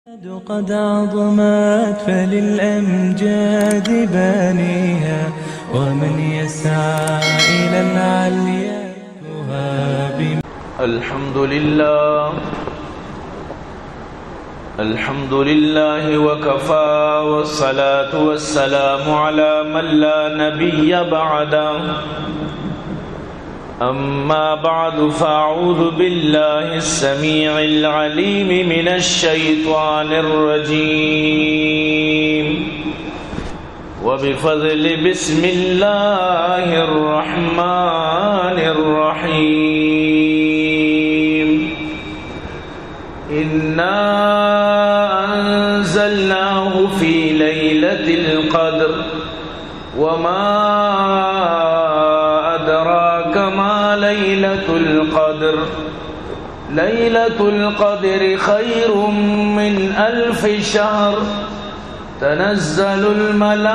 قد عظمت فللأمجاد بانيها، ومن يسعى إلى العليا يهاب. الحمد لله. الحمد لله وكفى، والصلاة والسلام على من لا نبي بعده. أما بعد، فأعوذ بالله السميع العليم من الشيطان الرجيم. وبفضل بسم الله الرحمن الرحيم. إنا أنزلناه في ليلة القدر، وما أدراك ما ليلة القدر، ليلة القدر خير من ألف شهر، تنزل الملائكة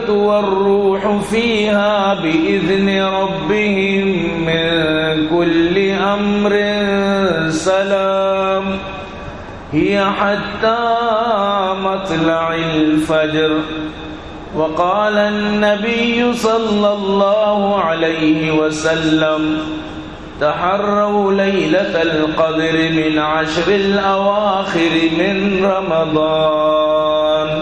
والروح فيها بإذن ربهم من كل أمر، سلام هي حتى مطلع الفجر. وقال النبي صلى الله عليه وسلم: تحروا ليلة القدر من عشر الأواخر من رمضان.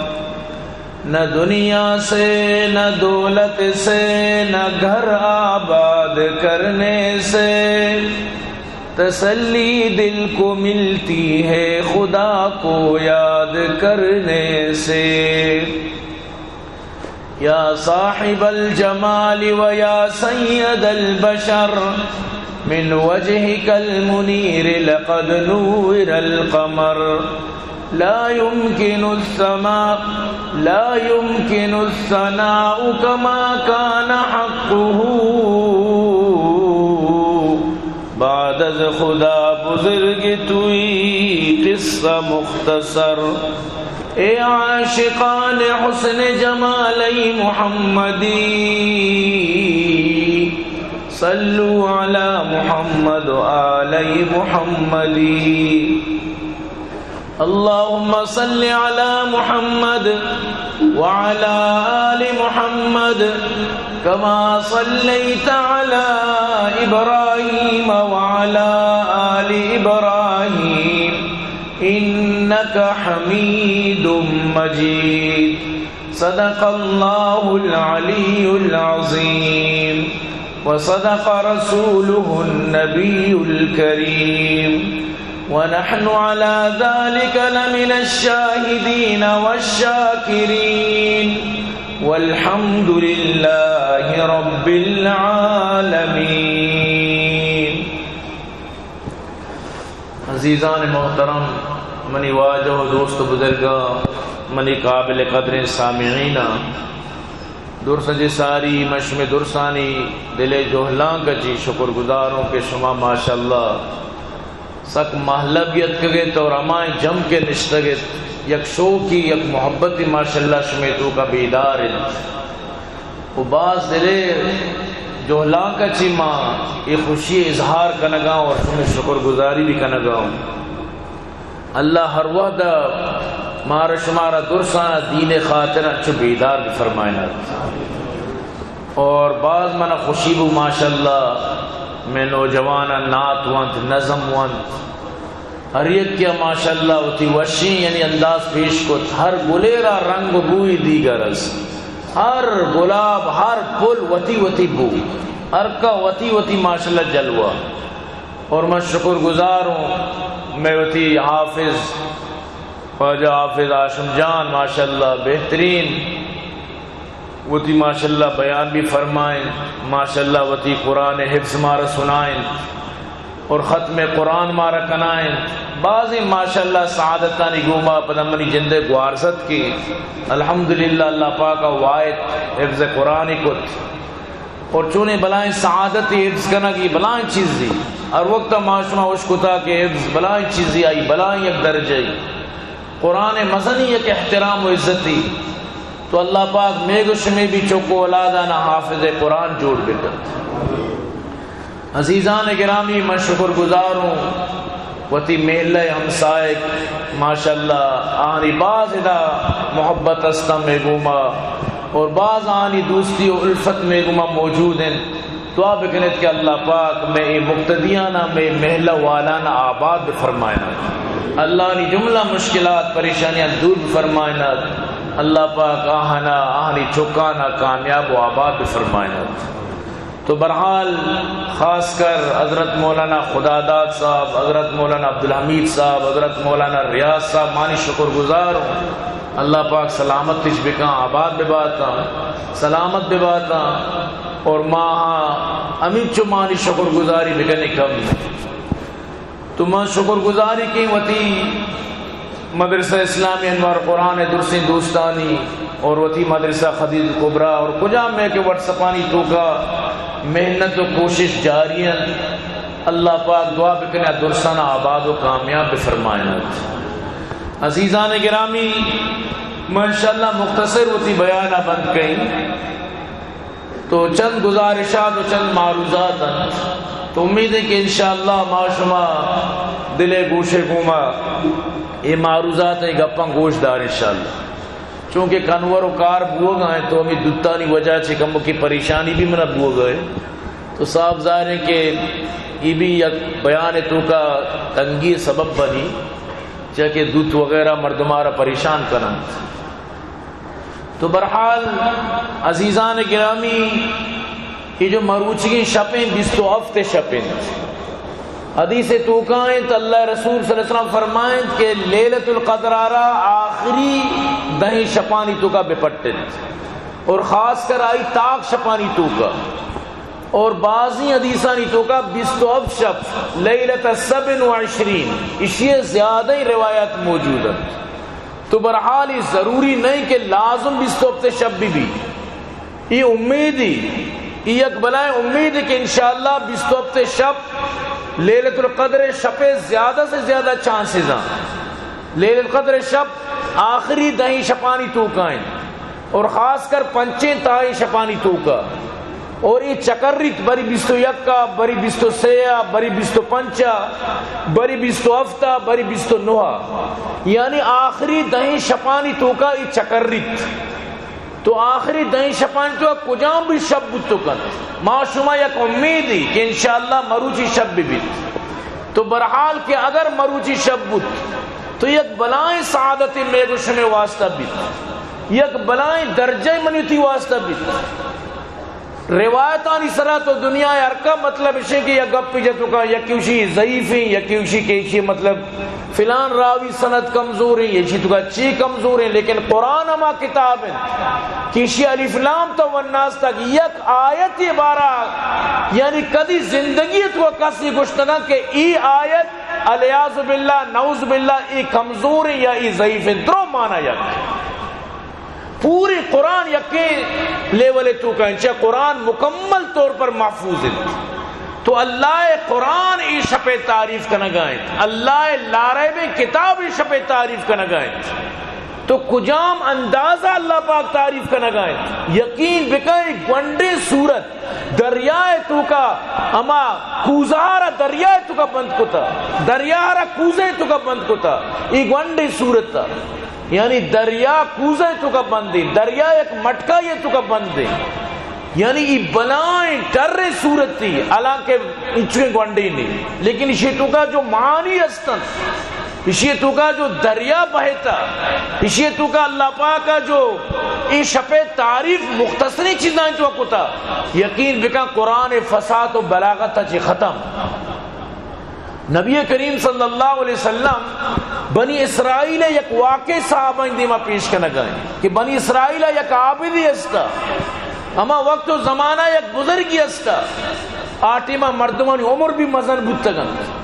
نہ دنیا سے، نہ دولت سے، نہ گھر آباد کرنے سے، تسلی دل کو ملتی ہے خدا کو یاد کرنے سے. يا صاحب الجمال ويا سيد البشر، من وجهك المنير لقد نور القمر. لا يمكن الثناء، لا يمكن الثناء كما كان حقه. بعد از خدا بزرگ توئی قصہ مختصر. اے عاشقان حسن جمال محمدی، صلوا علی محمد و آل محمدی. اللهم صل على محمد وعلى آل محمد كما صليت على إبراهيم وعلى آل إبراهيم إنك حميد مجيد. صدق الله العلي العظيم وصدق رسوله النبي الكريم ونحن على ذلك لمن الشاهدين والشاكرين والحمد لله رب العالمين. عزیزان محترم، منی واجہ و دوست و بزرگاں، منی قابل قدریں سامعیناں، درساں چہ ساری من شمے درسانی دل ءِ جہلانک ءَ چہ شکر گزاروں کہ شما ماشاءاللہ سک مہلب اتکگ ات اور ہمائیں جم کہ نشتگ ات، یک شوقی، یک محبتی ماشاءاللہ شمے توکا بیدار انت۔ و باز دل ءِ جہلانک ءَ چہ ما اے خوشی ءِ اظہار کنگاں اور شمے شکر گزاری بھی کنگاں۔ اللہ ہر وہد ءَ مارا شمارا درساں دین ءِ خاطر انچو بیدار بفرمائینات۔ اور باز منا خوشی بو، ماشاءاللہ، مئے نوجواناں نعت ونت، نظم ونت، ہر یکے ءَ ماشاءاللہ وتی وشیں یعنی انداز پیش کت۔ ہر گلے را رنگ و بوئی دیگر است، ہر گلاب، ہر پل وتی وتی بو، ہر کا وتی وتی ماشاءاللہ جلوہ۔ اور من شکر گزار ہوں مئے وتی حافظ، خواجہ حافظ ہاشم جان، ماشاءاللہ بہترین وتی ماشاءاللہ بیان بھی فرمائیں، ماشاءاللہ وتی قرآن حفظ مارا سنائیں اور ختم قرآن مارا کنائیں۔ بازیں ماشاءاللہ سعادتانی گوما پدا منی جند ءِ گوارزت کہ الحمدللہ اللہ پاک ءَ واحد حفظ قرآن کت۔ اور چونیں بلائیں سعادت حفظ کنگ، اے بلائیں چیزے۔ ہر وقت ما شما اشکتا کہ حفظ بلائیں چیزے، آئی بلائیں یک درجہ ای۔ قرآن مزنی یک احترام و عزتی۔ تو اللہ پاک مئے گو شمے بھی چک و اولادانا حافظ قرآن جوڑ بکت۔ عزیزان گرامی، من شکر گزار ہوں وتی محلہ ہمسائگ، ماشاءاللہ، آہانی باز ادا محبت استاں مئے گوما، اور باز آہانی دوستی و الفت مئے گوما موجود انت۔ دعا بکنت کہ اللہ پاک مئے اے مقتدیانا، مئے محلہ والانا آباد بفرمائینت۔ اللہ نی جملہ مشکلات، پریشانیاں دور بفرمائینت۔ اللہ پاک آہانا، آہانی چکانا کامیاب و آباد بفرمائینت۔ تو بہرحال، خاص کر حضرت مولانا خداداد صاحب، حضرت مولانا عبدالحمید صاحب، حضرت مولانا ریاض صاحب، مانی شکر گزار ہوں۔ اللہ پاک سلامت اش بکاں، آباد بباتاں، سلامت بباتاں، اور ما ہمینچو مانی شکر گزاری بکنے کم۔ تو من شکر گزاری کیں وتی مدرسہ اسلامی انوار قرآن درسیں دوستانی اور وتی مدرسہ خدیج کبریٰ اور کجام میں کہ واٹس اپانی توکا محنت و کوشش جاری انت۔ اللہ پاک دعا بکنے درسانا آباد و کامیاب بفرمائینت۔ عزیزان گرامی، من انشاءاللہ مختصر وتی بیانا بند کئیں۔ تو چند گزارشات و چند معروضات انت۔ تو امید ہے کہ انشاءاللہ ما شما دل گوش گوما اے معروضات، اے گپاں گوش دار انشاءاللہ۔ چونکہ کنور و کار بوگا ہیں تو ہمیں دوتانی وجہ چہ کمکی پریشانی بھی منا بوگا ہے۔ تو صاف ظاہر ہے کہ یہ بھی یک بیان توکا تنگی سبب بنی، چہ کہ دوت وغیرہ مردمارا پریشان کننت۔ تو بہرحال، عزیزان گرامی، یہ جو مروچگیں شپیں بیست و ہفت شپیں، حدیث توکا انت، اللہ رسول صلی اللہ علیہ وسلم فرمائنت کہ لیلۃ القدر آرا آخری دہیں شپانی توکا بپٹت، اور خاص کر آئی تاک شپانی توکا، اور بعضی حدیثانی توکا بیست و ہفت شپ، لیلۃ سبع و عشرین، اشی زیادہ روایات موجود انت۔ تو بہرحال، یہ ضروری نہیں کہ لازم بیست و ہفت شپ بھی بھی۔ یہ امید ہی، یہ یک بلائیں امید ہے کہ انشاءاللہ بیست و ہفت شپ لیلۃ القدر شپ زیادہ سے زیادہ چانسز ہیں۔ لیلۃ القدر شپ آخری دہیں شپانی توکا ہیں، اور خاص کر پنچیں تاہیں شپانی توکا۔ اور یہ چکریت، بری بیست و یک ء، بری بیست و سے ء، بری بیست و پنچ ء، بری بیست و ہفت ء، بری بیست و نہ ء۔ یعنی آخری دہیں شپانی توکا یہ چکریت۔ تو آخری دہیں شپانی توکا کجام بھی شپ بوت کنت، ما شما یک امیدی کہ انشاءاللہ مروچی شپ بھی بیت۔ تو بہرحال کہ اگر مروچی شپ بوت تو یک بلائیں سعادت مئے گو شمے واسطہ بیت، یک بلائیں درجہ منی تئی واسطہ بیت۔ روایتانی سرا تو دنیا ء ہر کا مطلب اشیں کہ یک گپے جتو کا، یکے اشی ضعیف ہیں، یکے اشی کہ اشی مطلب فلان راوی سند کمزور ہیں، اشی تو کا چی کمزور ہیں، لیکن قرآن ہما کتاب ہیں کہ اشی الف لام تا والناس تک یک آیت بارا، یعنی کدی زندگی تو کسی گشتگا کہ ای آیت، الیاذ باللہ، نعوذ باللہ، ای کمزور ہیں یا ای ضعیف ہیں، درو مانا یک۔ پوری قرآن یکیں لیول ء توکا انت، چہ قرآن مکمل طور پر محفوظ انت۔ تو اللہ ء قرآن ای شپ ء تعریف کنگا انت، اللہ ء لاریبیں کتاب ای شپ ء تعریف کنگا انت۔ تو کجام اندازہ اللہ پاک تعریف کنگا انت؟ یقین بکن، ای گونڈیں سورت دریا ء توکا، ہما کوزہ را دریا ء توکا بند کتا، دریا را کوزہ ء توکا بند کتا، ای گونڈیں سورت ء۔ یعنی دریا کوزہ ء توکا بندیں، دریا یک مٹکا ء توکا بندیں۔ یعنی ای بلائیں ٹریں سورتی، حالانکہ انچویں گونڈیں نہیں، لیکن اشی توکا جو معانی ہستن، اشی توکا جو دریا بہتا، اشی توکا اللہ پاکا جو ای شپے تعریف مختصریں چیزاں تو کتا، یقین بکن قرآن فصاحت و بلاغت چی ختم۔ نبی کریم صلی اللہ علیہ وسلم بنی اسرائیل ء یک واقعے صحابہ دیما پیش کنگا انت کہ بنی اسرائیل ء یک عابدی استا، ہما وقت و زمانہ یک بزرگی استا، آ ٹیما مردمانی عمر بھی مزن بوتگنت۔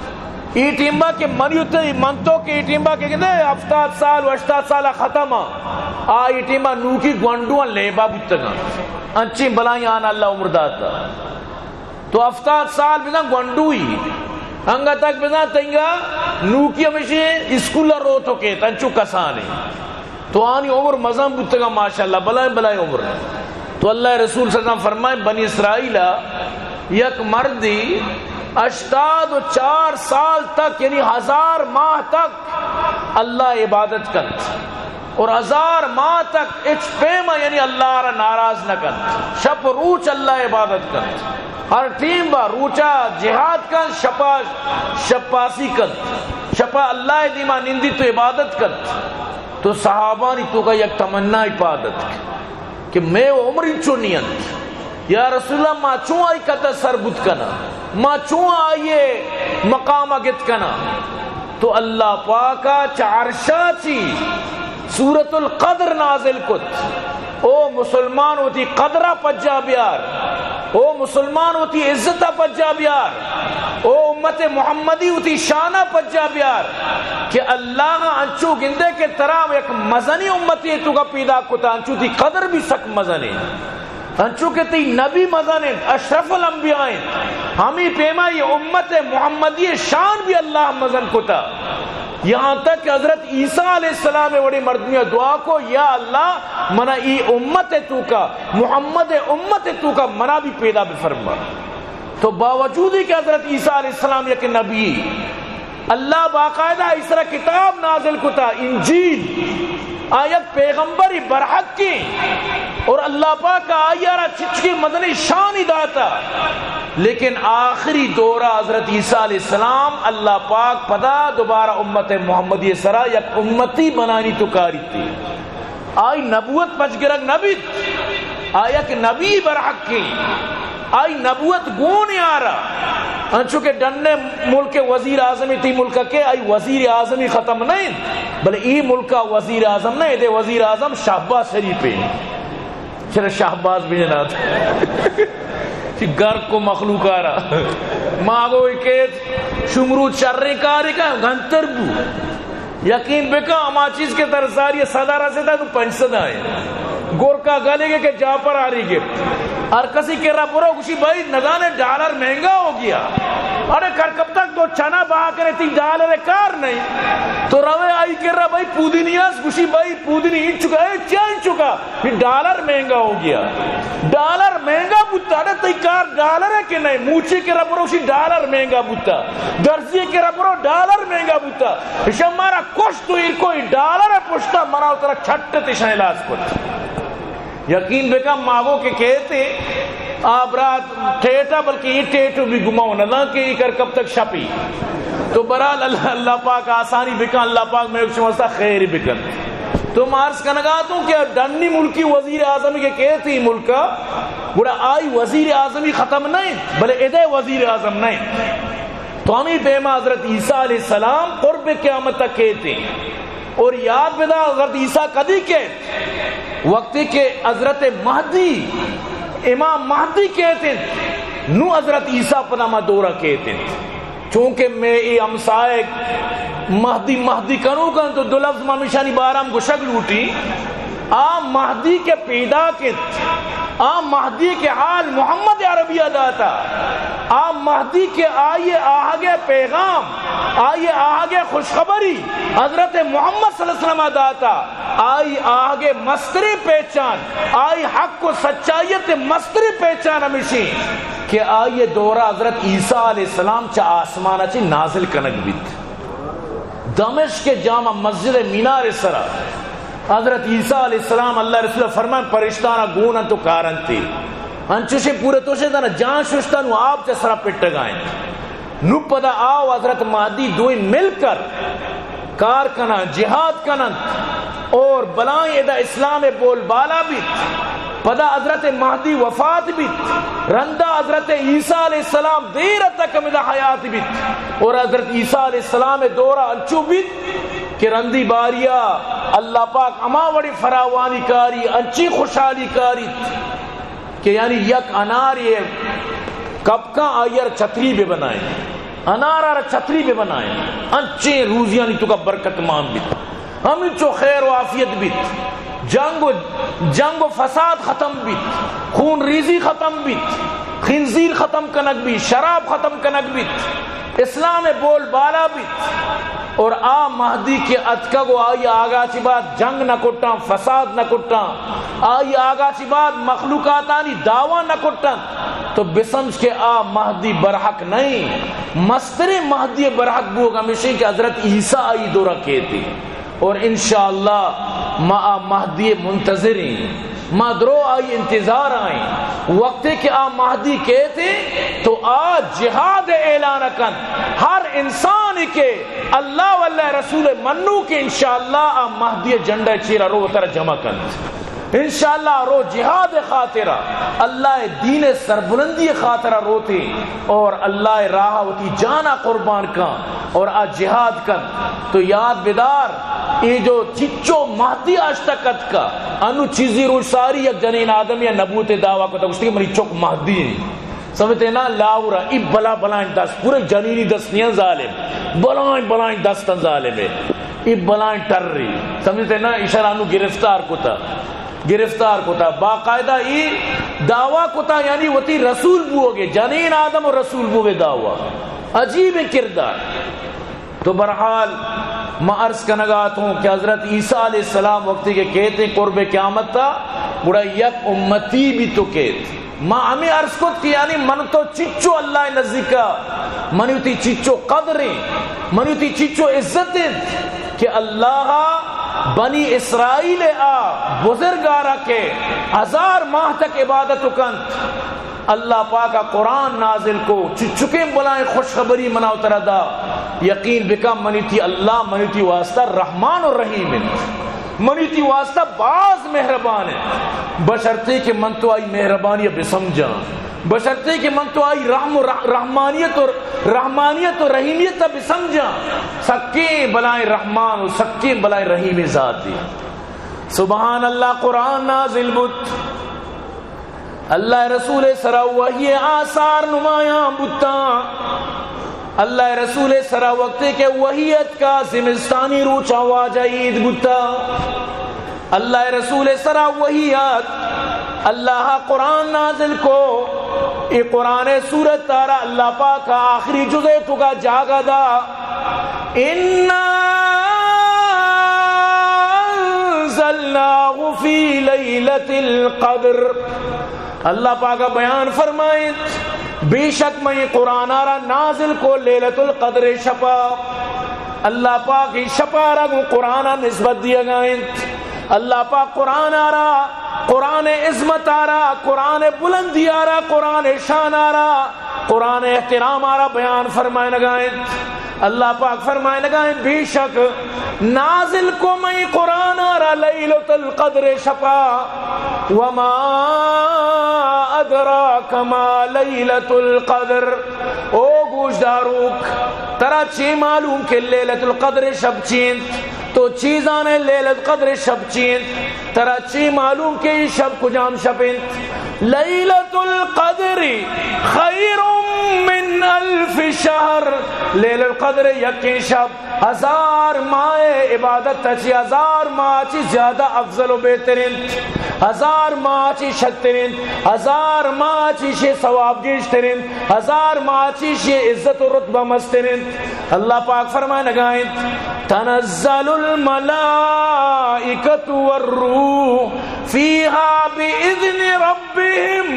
ای ٹیما کہ منی اتنی من تو کہ ای ٹیما کہ کہتے ہفتاد سال و ہشتاد سال ختم آ، آ ای ٹیما نوکی گونڈو لیبا بوتگنت۔ انچیں بلائیں آن اللہ عمر داتا۔ تو ہفتاد سال بزاں گونڈوئی، انگا تک بزاں تنگا نوکی ہمیشی اسکول ء روت و کیت، انچو کسانے۔ تو آنی عمر مزن بوتگا، ماشاءاللہ، بلائیں بلائیں عمر۔ تو اللہ رسول صلی اللہ علیہ وسلم فرمائیں، بنی اسرائیل ء یک مردی ہشتاد و چار سال تک، یعنی ہزار ماہ تک اللہ عبادت کنت، اور ہزار ماہ تک ہچ پیما، یعنی اللہ را ناراض نہ کنت۔ شپ و روچ اللہ عبادت کنت، ہر ٹیم با، روچا جہاد کنت، شپا شپاسی کنت، شپا اللہ دیما نندیت و عبادت کنت۔ تو صحابانی توکا یک تمنا پاد اتک کہ مئے عمر انچو نی انت۔ یا رسول اللہ، ما چون آئی قدر سر بوت کناں؟ ما چون آئی مقام گت کناں؟ تو اللہ پاکا چہ عرشا چی سورۃ القدر نازل کت۔ او مسلمان، وتی قدرا پجا بیار۔ او مسلمان، وتی عزتا پجا بیار۔ او امت محمدی، وتی شانا پجا بیار کہ اللہ انچو گندے کہ ترا یک مزنی امتی توکا پیدا کتا، انچو تی قدر بھی سک مزنے، انچو کہ تی نبی مزن انت، اشرف الانبیاء انت، ہمی پیما یہ امت محمدی شان بھی اللہ مزن کتا۔ یہاں تک کہ حضرت عیسیٰ علیہ السلام وڑے مردمیا دعا کو، یا اللہ، منا ای امت توکا، محمد امت توکا منا بھی پیدا بفرما۔ تو باوجود کہ حضرت عیسیٰ علیہ السلام یک نبی، اللہ باقاعدہ ایسرا کتاب نازل کتا، انجیل، آ یک پیغمبری برحقی، اور اللہ پاک آئی را چچکے مزنی شانی داتا۔ لیکن آخری دورا حضرت عیسیٰ علیہ السلام اللہ پاک پدا دوبارہ امت محمدی سرا یک امتی بنانی تو کاری تی۔ آئی نبوت پچ گرگ نہ بیت، آ یک نبی برحقی، آئی نبوت گون یارا۔ انچو کہ ڈنے ملک وزیر اعظم تی ملک کے، آئی وزیر اعظمی ختم نہ انت، بلے ای ملک وزیر اعظم نہ، ادے وزیر اعظم شہباز شریف ہے۔ چرا شہباز بھی نہ؟ چی گھر کو مخلوق آ رہا۔ ماگو کیت شمرود شریں کارے کا گنتر بو۔ یقین بکن، ہما چیز کہ در ساری صدا رسیتا تو پنچ سد آئے۔ گور کا گلے گے کہ جا پر آری گے۔ ہر کسی کے را برو گوشی بھائی نزانے ڈالر مہنگا ہو گیا۔ ارے کر کب تک تو چنا بہا کرے تی ڈالر کار نہیں۔ تو روے آئی کے را بھائی پودی نیاز گوشی بھائی پودی نہیں چکا ہے، چیا چکا؟ ڈالر مہنگا ہو گیا۔ ڈالر مہنگا بوتا، اڑے تئی کار ڈالر ہے کہ نہیں؟ موچی کے رب روشی ڈالر مہنگا بوتا، درزی کے رب رو ڈالر مہنگا بوتا۔ اشا مارا کش تو ایر کوئی ڈالر ہے پشتا، منا ترا چھٹ تشا علاج کت۔ یقین بکن ماگو کہ کہتے آ برات ٹیٹا، بلکہ یہ ٹیٹو بھی گماؤ نہ کہ یہ کر کب تک شپی۔ تو برحال اللہ، اللہ پاک آسانی بکن، اللہ پاک میں شما سا خیر بکن۔ تو ما عرض کنگا تو کہ ڈنی ملکی وزیر اعظم کے کہتی ملک، گڑا آئی وزیر اعظمی ختم نہیں، بلے ادے وزیر اعظم نہیں۔ تو ہمیں پیما حضرت عیسیٰ علیہ السلام قرب قیامت تک کہتے ہیں۔ اور یاد بدا حضرت عیسیٰ کدی کہتے؟ وقتی کہ حضرت مہدی، امام مہدی کہتے ہیں، نو حضرت عیسیٰ پدا ما دورہ کہتے ہیں۔ چونکہ میں اے ہمسائگ مہدی، مہدی کنوک انت، تو دو لفظ ما ہمیشانی بارہ ہم گوشگ لوٹی۔ آ مہدی کے پیدا کت، آ مہدی کے حال محمد عربی ء داتا، آ مہدی کے آئی آہگ پیغام، آئی آہگ خوشخبری حضرت محمد صلی اللہ علیہ وسلم ء داتا۔ آئی آہگ مستریں پہچان، آئی حق و سچائیت مستریں پہچان ہمیشی کہ آئی دورہ حضرت عیسیٰ علیہ السلام چہ آسمان چی نازل کنگ بیت۔ دمشق جامع مسجد مینار سرا حضرت عیسیٰ علیہ السلام اللہ رسول فرمان پرشتانا گون انت و کارنتی۔ انچوشیں پورے توشے دانا جان ششتن و آپ چہ سرا پٹگائیں۔ نو پدا آ و حضرت مہدی دوئیں مل کر کار کناں، جہاد کننت اور بلائیں ادا اسلام بول بالا بیت۔ پدا حضرت مہدی وفات بیت، رندا حضرت عیسیٰ علیہ السلام دیر تک ہمدا حیات بیت اور حضرت عیسیٰ علیہ السلام دورہ انچو بیت کہ رندی باریا اللہ پاک ہما وڑی فراوانی کاری، انچی خوشحالی کاری کہ یعنی یک انارے کپکاں آئی ء را چھتری بہ بنائیں، انار ء را چھتری بہ بنائیں، انچیں روزیانی توکا برکت مان بیت، ہمینچو خیر و عافیت بیت، جنگ و، جنگ و فساد ختم بیت، خون ریزی ختم بیت، خنزیر ختم کنگ بیت، شراب ختم کنگ بیت، اسلام بول بالا بیت۔ اور آ مہدی کہ اتکگ و آئی آگا چی بعد جنگ نہ کٹاں، فساد نہ کٹاں، آئی آگا چی بعد مخلوقاتانی دعویٰ نہ کٹاں، تو بسمجھ کہ آ مہدی برحق نہ ایں۔ مستریں مہدی برحق بوگ ہمیش ایں کہ حضرت عیسیٰ آئی دورا کیت۔ اور انشاءاللہ ما آ مہدی منتظر ایں، ما درو آئی انتظار ءَ ایں۔ وقتے کہ آ مہدی کیت تو آ جہاد اعلان کنت۔ ہر انسان کہ اللہ و اللہ رسول منوک، انشاءاللہ آ مہدی جھنڈا چیرا رو وترا جمع کنت۔ انشاءاللہ رو جہاد خاطرا، اللہ دین سربلندی خاطرا روتے اور اللہ راہ وتی جانا قربان کن اور آ جہاد کن۔ تو یاد بدار، اے جو چچو مہدی آشتک اتکا، انو چیزی روچ ساری یک جنین آدم یا نبوت دعویٰ کتا، گوشتی کہ منی چک مہدی ایں۔ سمجھتے نا؟ لاورا ای بلا بلائیں دست، پورے جنینی دست نیاں ظالم، بلائیں بلائیں دستاں ظالم ہے، ای بلائیں ٹری۔ سمجھتے نا؟ اشارہ انو گرفتار کتا، گرفتار کتا، باقاعدہ ای دعویٰ کتا، یعنی وتی رسول بوگے، جنین آدم و رسول بوگے دعویٰ۔ عجیب کردار۔ تو بہرحال ما عرض کنگا اتوں کہ حضرت عیسیٰ علیہ السلام وقتی کہ کیت قرب قیامت تا، گڑا یک امتی بھی تو کیت۔ ما ہمیں عرض کت کہ یعنی من تو چچو اللہ نزدیکا، منی وتی چچو قدریں، منی وتی چچو عزت انت کہ اللہ بنی اسرائیل آ بزرگارا کہ ہزار ماہ تک عبادت کنت، اللہ پاک ء قرآن نازل کو، چچکیں بلائیں خوشخبری منا و ترا دا۔ یقین بکن منی تی اللہ منی تی واسطہ رحمان و رحیم انت، منی تی واسطہ باز مہربان انت، بشرطے کہ من تو آئی مہربانی ء بسمجھاں، بشرطے کہ من تو آئی رحم و رح-، رحمانیت و، رحمانیت و رحیمیت ء بسمجھاں۔ سکیں بلائیں رحمان و سکیں بلائیں رحیم ذاتے۔ سبحان اللہ، قرآن نازل بوت۔ اللہ رسول سرا وحی آثار نمایاں بوتاں۔ اللہ رسول سرا وقتے کہ وحی اتکا، زمستانی روچاں واجہ عید بوتا۔ اللہ رسول سرا وحی ات، اللہ قرآن نازل کو۔ اے قرآن سورت تارا اللہ پاک آخری جزء توکا جاگہ دا۔ انا انزلناہ فی لیلۃ القدر۔ اللہ پاک بیان فرمائیت، بے شک من قرآن را نازل کو لیلۃ القدر شپا۔ اللہ پاک شپا را گوں قرآن نسبت دیگا انت۔ اللہ پاک قرآن را، قرآن عظمت را، قرآن بلندی را، قرآن شان را، قرآن احترام آرا بیان فرمائنگا انت۔ اللہ پاک فرمائنگا انت، بے شک نازل کو مئی قرآن آرا لیلۃ القدر شپا۔ وما ادراک ما لیلۃ القدر۔ او گوشداروک، ترا چے معلوم کہ لیلۃ القدر شپ چی انت؟ تو چی زانے لیلۃ القدر شپ چی انت؟ ترا چی معلوم کہ اے شپ کجام شپ انت؟ لیلۃ القدر خیر من الف شہر۔ لیلۃ القدر یکیں شپ ہزار ماہ عبادت چی، ہزار ماہ چی زیادہ افضل و بہتر انت، ہزار ماہ چی شتر انت، ہزار ماہ چی شے ثواب گیشتر انت، ہزار ماہ چی شے عزت و رتبہ مستر انت۔ اللہ پاک فرمائنگا انت، تنزل الملائکۃ والروح فیہا بإذن ربہم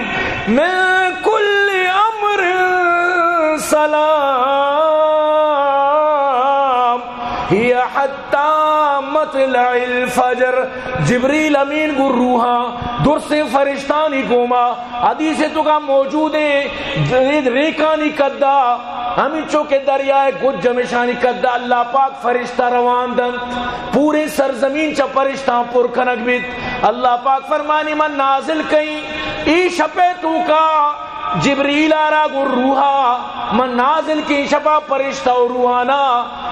من کل امر سلام ہی حتی مطلع الفجر۔ جبریل امین گوں روحاں درسیں فرشتانی گوما حدیث توکا موجود ہیں، ریکانی قدا، ہمینچو کہ دریائے گج ہمیشانی قدا اللہ پاک فرشتہ روان دنت، پوریں سرزمین چہ فرشتاں پر کنگ بیت۔ اللہ پاک فرمانی، من نازل کئیں اے شپے توکا جبریل آرا گوں روحا، من نازل کئیں شپا فرشتہ و روحانا،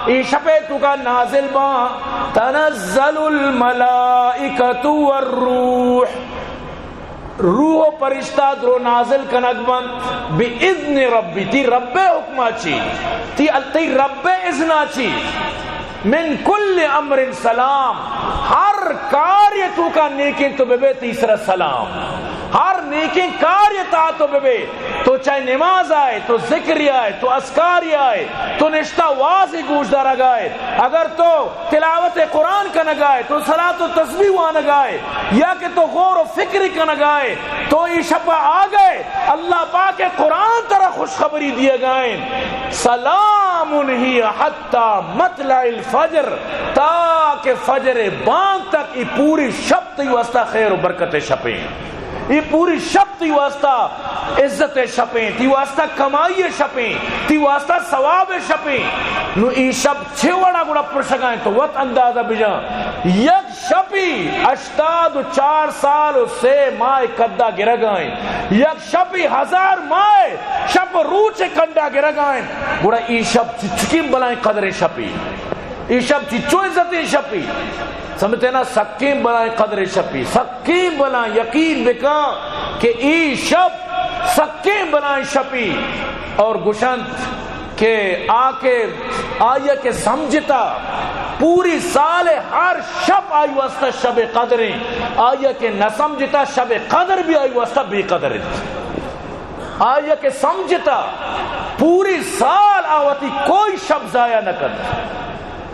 اے شپے توکا نازل باں۔ تنزل الملائکۃ والروح۔ روح و فرشتہ درو نازل کنگ بنت بإذن ربی، تی رب حکما چی، تی ال-، تی رب اذنا چی۔ من کل امر سلام، ہر کار توکا نیکیں تو ببے، تی سرا سلام۔ ہر نیکیں کارے تہا تو ببے، تو چاہے نماز آئے، تو ذکر آئے، تو اذکار آئے، تو نشتہ واز گوش دارگ آئے، اگر تو تلاوت قرآن کنگ آئے، تو صلاۃ و تسبیح وانگ آئے، یا کہ تو غور و فکر کنگ آئے، تو ای شپ آگئے، اللہ پاک قرآن ترا خوشخبری دیگائیں، سلام ہی حتی مطلع الفجر، تا کہ فجر بانگ تک ای پوری شپ تئی واسطہ خیر و برکت شپیں۔ ای پوری شپ تئی واسطہ عزت شپیں، تئی واسطہ کمائی شپیں، تئی واسطہ ثواب شپیں۔ نو ای شپ چھ وڑا گڑا پرشگائیں تو وت اندازہ بجان۔ یک شپی ہشتاد و چار سال و سے ماہ قدا گرگائیں، یک شپی ہزار ماہ شپ روچ کنڈا گرگائیں۔ گڑا ای شپ چچکیں بلائیں قدر شپی، ای شپ چچو عزتیں شپی۔ سمجھتے نا؟ سکیں بلائیں قدر شپی، سکیں بلائیں۔ یقین بکن کہ ای شپ سکیں بلائیں شپی۔ اور گشنت کہ آ کہ آیا کہ سمجھتا پوری سال ہر شپ آئی واسطہ شب قدریں، آیا کہ نہ سمجھتا شب قدر بھی آئی واسطہ بے قدر انت۔ آیا کہ سمجھتا پوری سال آ وتی کوئی شب ضائع نہ کنت۔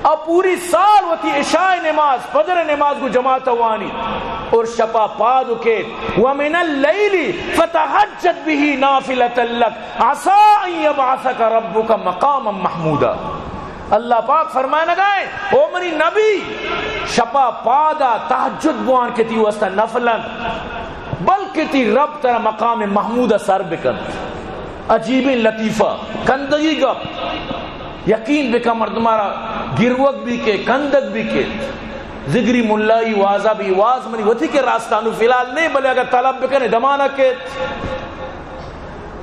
آ پوری سال وتی عشاء نماز، فجر نماز گو جماعت وانی اور شپا پاد کیت۔ ومن اللیل فتہجد بہ نافلۃ لک عسی ان یبعثک ربک مقاما محمودا۔ اللہ پاک فرمائنگائیں، او منی نبی، شپا پادا تہجد بوان کہ تی واسطہ نفلن، بلکہ تی رب ترا مقام محمود سر بکنت۔ عجیبیں لطیفہ، کندگی گپ۔ یقین بکن مردمارا گروک بھی کہ کندگ بھی کہ ذگری ملائی وازا بھی، واز منی وتی کہ راستانو فی الحال نہیں، بلے اگر طلب بکنے دمانا کہ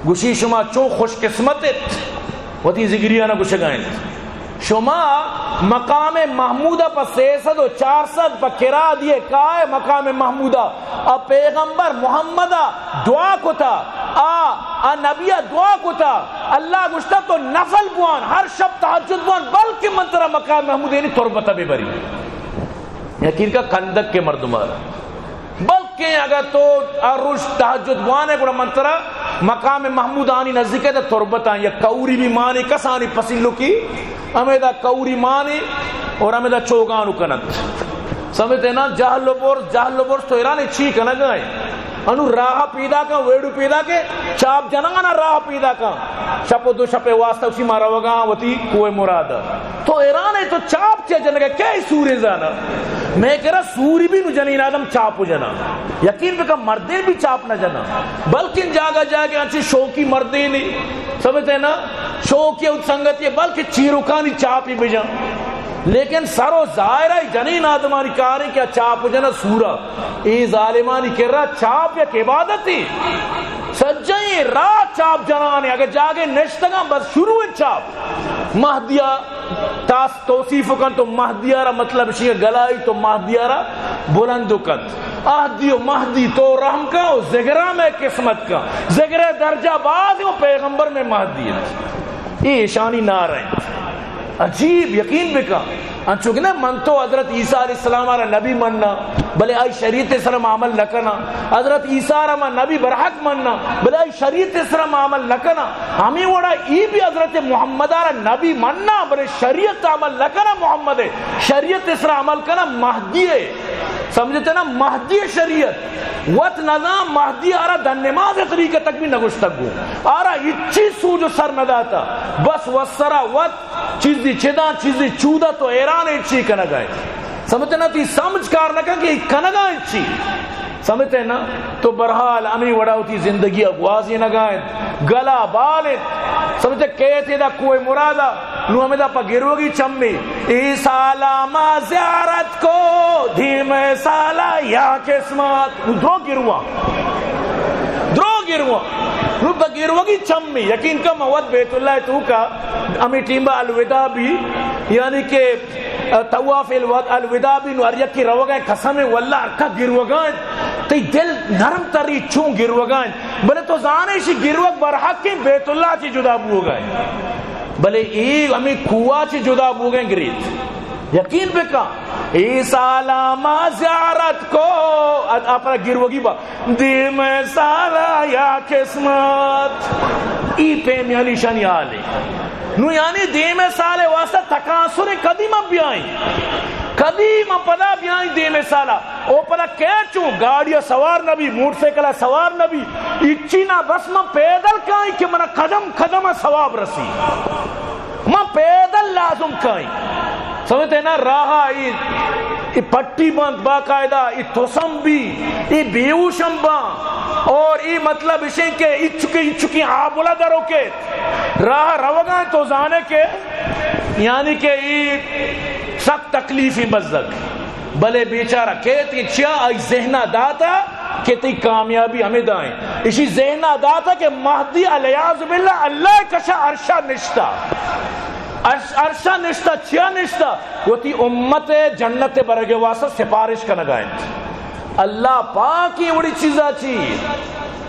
گوشی، شما چون خوش قسمت ات، وتی ذگریانا گوشگا انت۔ شما مقام محمود پہ سیصد و چارصد پہ کرا دیے کائے مقام محمود، آ پیغمبر محمد دعا کتا، آ، آ نبی دعا کتا، اللہ گوشتا تو نفل بوان، ہر شب تہجد بوان، بلکہ من ترا مقام محمود یعنی تربت ببری۔ یقین کا کندگ کے مردم آ بلکیں اگاں تو ہر روچ تہجد بوانے، گڑا من ترا مقام محمود آنی نزدیک ء تربت آں، یک کوری بھی مانے، کسانی پسیلو کی ہمیدا کوری مانے اور ہمیدا چوگانو کنت۔ سمجھتے نا؟ جہل و برز، جہل و برز تو ایرانے چی کنگا ہے؟ انو راہ پیدا کن، ویڈو پیدا کے، چاپ جنانا راہ پیدا کن۔ شپ و دو شپ واسطہ اسی ما روگا وتی کوہ مراد۔ تو حیران ئے، تو چاپ چے جنگ ئے؟ کئے سوریں زانا؟ مئے کرا سوری بھی نو جنین آدم چاپ و جنا۔ یقین بکن، مردین بھی چاپ نہ جنا۔ بلکن جاگہ جاگہ انچیں شوقی مردین، سمجھتے نا، شوقی او سنگتی، بلکہ چیروکانی چاپی بجن۔ لیکن سر و ظاہر ہے جنین آدمانی کاریں کہ چاپ و جنا سورا۔ اے ظالمانی کرا چاپ یک عبادتے۔ سجہیں راہ چاپ جنانے، اگر جاگہ نشتگاں بس شروع چاپ۔ مہدیا تاس توصیف کن تو مہدیا را مطلب شی گلائی تو مہدیا را بلند کن۔ اہدی و مہدی تو رحم کن و زگرا میں قسمت کن۔ زگرے درجہ باز و پیغمبر میں مہدی انت۔ اے ایشانی نعرہ انت۔ عجیب، یقین بکن۔ انچو کہ نہ من تو حضرت عیسیٰ علیہ السلام را نبی مننا، بلے آئی شریعت سر ما عمل نہ کنا۔ حضرت عیسیٰ را ما نبی برحق مننا، بلے آئی شریعت سر ما عمل نہ کنا۔ ہمیں وڑا ای بھی حضرت محمد را نبی مننا، بلے شریعت عمل نہ کنا محمد ہے۔ شریعت سر عمل کنا مہدی ہے۔ سمجھتے نا؟ مہدی شریعت۔ وت نزان مہدی آرا دن نماز طریقہ تک بھی نگوشتگ گو۔ آرا ہچی سوج و سر نداتا۔ بس وسرا وت چیزی چداں، چیزی چودا تو حیران ئے چی کنگا ئے۔ سمجھتے نا؟ تی سمجھ کار نہ کن کہ کنگا ئے چی۔ سمجھتے نا؟ تو برحال ہمیں وڑا وتی زندگی گوازینگا ئے۔ گلا بال ئے۔ سمجھتے کئے تیدا کوہ مرادا، نو ہمیں دا پا گروگی چمی۔ ای سالا ما زیارت کو، دیم سالا یا قسمت۔ نو درو گرواں۔ درو گرواں۔ نو بگروگی چمی۔ یقین کا موت بیت اللہ تو کا ہمیں ٹیم با الوداع بھی، یعنی کہ طواف الود-، الوداع بھی نو ہر یکی روگا ہے، قسم واللہ ہر کا گروگا ہے، تی دل نرم تری چون گروگا ہے، بلے تو زانے شی گروگ برحق ہیں، بیت اللہ چی جدا بوگا ہے، بلے ای ہمیں کوہ چی جدا بوگا ہے گریت۔ یقین بکن، اے سالا ما زیارت کو، اد-، اپرا گروگی با، دیم سالا یا قسمت۔ ای پیم یعنی شانی حال ہے۔ نو یعنی دیم سال واسطہ تکاسر کدی ما بیائیں، کدی ما پدا بیائیں دیم سالا۔ او پدا کیچوں گاڑی سوار نبی، موٹر سائیکل سوار نبی، اچی نہ، بس ما پیدل کائیں کہ منا قدم قدم ثواب رسی۔ ما پیدل لازم کائیں۔ سمجھتے نا، راہ ای، ای پٹی بند باقاعدہ، ای تسم بی، ای بیہوشم باں، اور ای مطلب اشیں کہ ای چکی، ای چکی آبلہ درو کے راہ روگاں تو زانے کہ یعنی کہ ای سخت تکلیفی مزگ۔ بلے بیچارہ کیت کہ چیا آئی ذہنا داتا کہ تئی کامیابی ہمیں دائیں۔ اشی ذہنا داتا کہ مہدی علیاذ باللہ اللہ کشا عرشا نشتا۔ عرش، عرشا نشتا، چیا نشتا؟ وتی امت جنت برگ واسطہ سفارش کنگا انت۔ اللہ پاک ای وڑی چیزا چی؟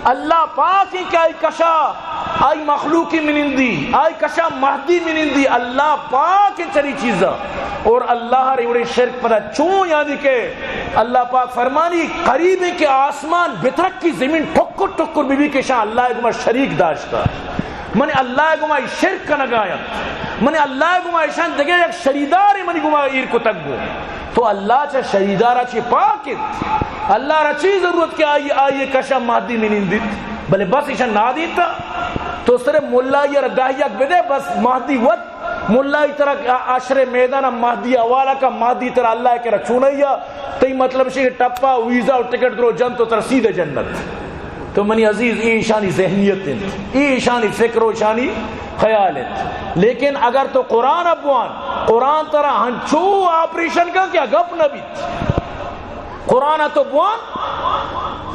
اللہ پاک ای کہ آئی کشا، آئی مخلوقی منندی، آئی کشا مہدی منندی، اللہ پاک ای چری چیزا۔ اور اللہ ری وڑی شرک پدا چون یعنی کہ اللہ پاک فرمانی، قریب ہے کہ آسمان بترک کی زمین ٹکر ٹکر بی بی کہ شان اللہ گما شریک داشتا۔ من اللہ گما شرک کنگا انت۔ من اللہ گما ایشان دگہ یک شریدار منی گما ایر کتگ گو۔ تو اللہ چہ شریدارا چی پاک انت۔ اللہ را چی ضرورت کہ آئی، آئی کشا مہدی منندیت؟ بلے بس ایشان نادیتا۔ تو صرف ملائی را دہ یک بدے، بس مہدی وت۔ ملائی ترا عشر میدان مہدی حوالہ کا، مہدی ترا اللہ کرا چونیا۔ تئی مطلب شی کہ ٹپا ویزا و ٹکٹ درو جنت و ترا سیدھے جنت۔ تو منی عزیز، ای ایشانی ذہنیت انت، ای ایشانی فکر و ایشانی خیال انت۔ لیکن اگر تو قرآن بوان، قرآن ترا ہنچو آپریشن کن کہ گپ نہ بیت۔ قرآن تو بوان،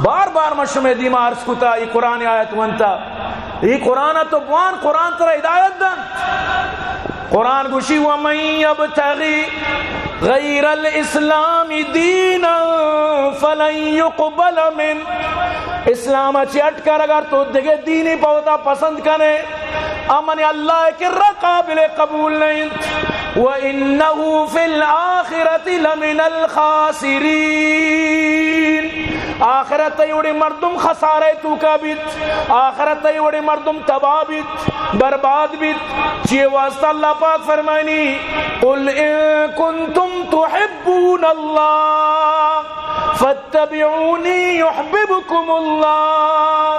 بار بار من شمے دیما عرض کتا، ای قرآن آیت ونتا، ای قرآن تو بوان، قرآن ترا ہدایت دنت۔ قرآن گوشی، ومن یبتغی غیر الاسلام دینا فلن یقبل منه۔ اسلام چی اٹکر اگر تو دگہ دینی پوتا پسند کنے، امن اللہ کرا قابل قبول نہیں۔ وانه فی الآخرة لمن الخاسرین۔ آخرت ای وڑے مردم خسارہ توکا بیت، آخرت ای وڑے مردم تباہ بیت، برباد بیت۔ چی واسطہ اللہ پاک فرمانی، قل ان کنتم تحبون اللہ فاتبعونی یحببکم اللہ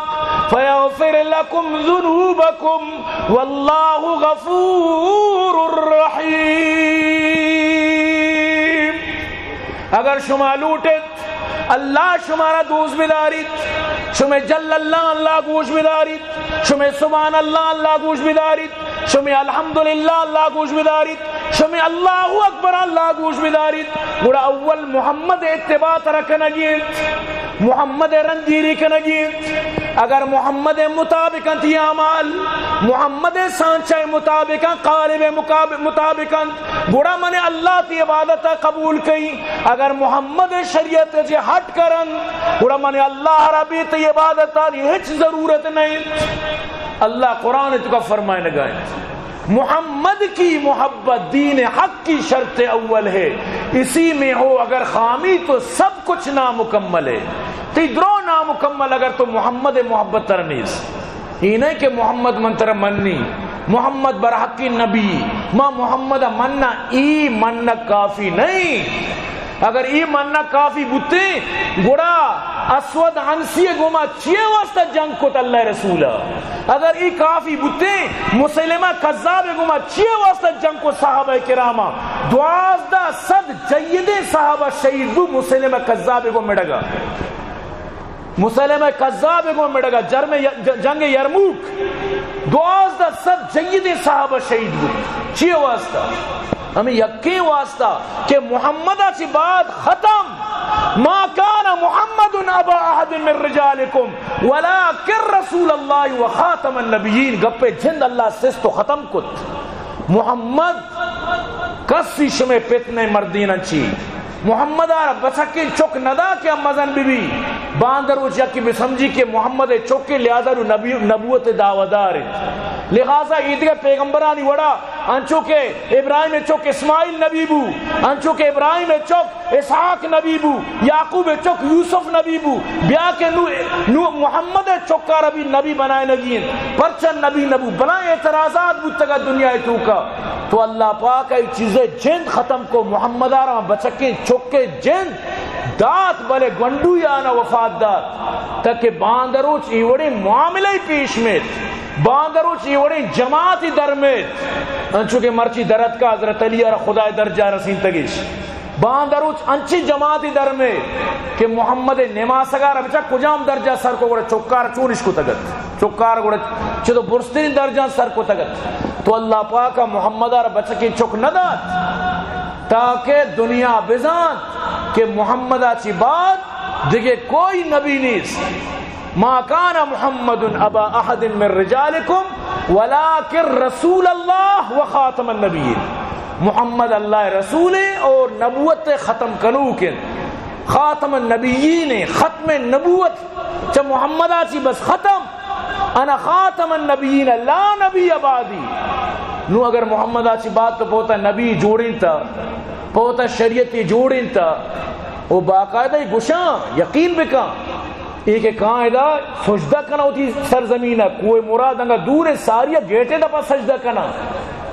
ویغفر لکم ذنوبکم واللہ غفور رحیم۔ اگر شما لوٹت اللہ شمارا دوست بداریت، شمے جل اللہ اللہ گوش بداریت، شمے سبحان اللہ اللہ گوش بداریت، شمے الحمدللہ اللہ گوش بداریت، شمے اللہ اکبر اللہ گوش بداریت، گڑا اول محمد اتباع ترا کنگی انت، محمد رندگیری کنگی انت۔ اگر محمد مطابق انت یہ اعمال، محمد سانچہ مطابق انت، قالب مقاب-، مطابق انت، گڑا من اللہ تی عبادت قبول کئی۔ اگر محمد شریعت سے ہٹ کرن، گڑا من اللہ را بی تی عبادتانی ہچ ضرورت نہیں۔ اللہ قرآن تو کا فرمائے لگائیں، محمد کی محبت دین حق کی شرط اول ہے، اسی میں ہو اگر خامی تو سب کچھ نامکمل ہے۔ تی درو نامکمل اگر تو محمد محبت تر نیست۔ ای نہ کہ محمد من ترا منی، محمد برحقی نبی، ما محمد مننا، ای مننا کافی نہیں۔ اگر ای مننا کافی بوتے، گڑا اسود عنسی گوما چیے واسطہ جنگ کت اللہ رسول؟ اگر ای کافی بوتے، مسلمہ کذاب گوما چیے واسطہ جنگ کت صحابہ کراما؟ دوازدہ صد جیدیں صحابہ شہید بو مسلمہ کذاب گو مڑگا۔ مسلمہ کذاب گوں مڑگا جرم ی-، ج-، جنگ یرموک، دوازدہ صد جیدیں صحابہ شہید بوت۔ چیے واسطہ؟ ہمیں یکیں واسطہ کہ محمد چی بعد ختم، ما کان محمد ابا احد من رجالکم ولکن رسول اللہ و خاتم النبیین۔ گپے جند اللہ سست و ختم کت۔ محمد کسی شمے پت نہ مردیناں چی۔ محمد آرا بچکیں چک ندا کہ مزن بی بی۔ باندروچ یکی بسمجی کہ محمد چکے لہذا رو نبی، نبوت دعویدار انت۔ لہذا اے دگہ پیغمبرانی وڑا، انچو کہ ابراہیم ءِ چک اسماعیل نبی بو، انچو کہ ابراہیم ءِ چک اسحاق نبی بو، یعقوب ءِ چک یوسف نبی بو، بیا کہ نو، نو محمد ءِ چکارا بھی نبی بنائینگی انت، پرچا نبی نبو؟ بلائیں اعتراضات بوتگ ات دنیا ءِ توکا۔ تو اللہ پاک ءَ اے چیز ءِ جند ختم کو، محمد ءَ را بچکیں چک ءِ جند دات، بلے گونڈو یا نہ وفات دات، تاکہ باندروچ اے وڑیں معاملہ پیش میت، باندروچ اے وڑیں جماعتی درمیت، انچو کہ مرچی درتکا حضرت علی ءَ را خدا ءِ درجہ رسینتگش۔ باندروچ انچیں جماعتی درمیت کہ محمد ءِ نماسگا را بچا کجام درجہ سر کو، گڑا چکار چونش کتگ ات؟ چکار گڑا چہ تو برزترین درجہ سر کتگ ات۔ تو اللہ پاک ءَ محمد ءَ را بچکیں چک نہ دات تاکہ دنیا بزانت کہ محمد ءَ چی بعد دگہ کوئی نبی نیست۔ ما کان محمد ابا احد من رجالکم ولکن رسول اللہ و خاتم النبیین۔ محمد اللہ ءِ رسول ایں اور نبوت ءِ ختم کنوک ایں، خاتم النبیین ایں، ختم نبوت چہ محمد ءَ چی بس ختم۔ انا خاتم النبیین لا نبی بعدی۔ نو اگر محمد ءَ چی بعد تو پہ وتا نبی جوڑینتا، پہ وتا شریعتی جوڑینتا، او باقاعدہ گشاں، یقین بکاں، اے کہ کاں ادا سجدہ کناں وتی سرزمین ءَ، کوہ مراد انگا دور ایں، ساری ءَ گیٹ ءِ دپا سجدہ کناں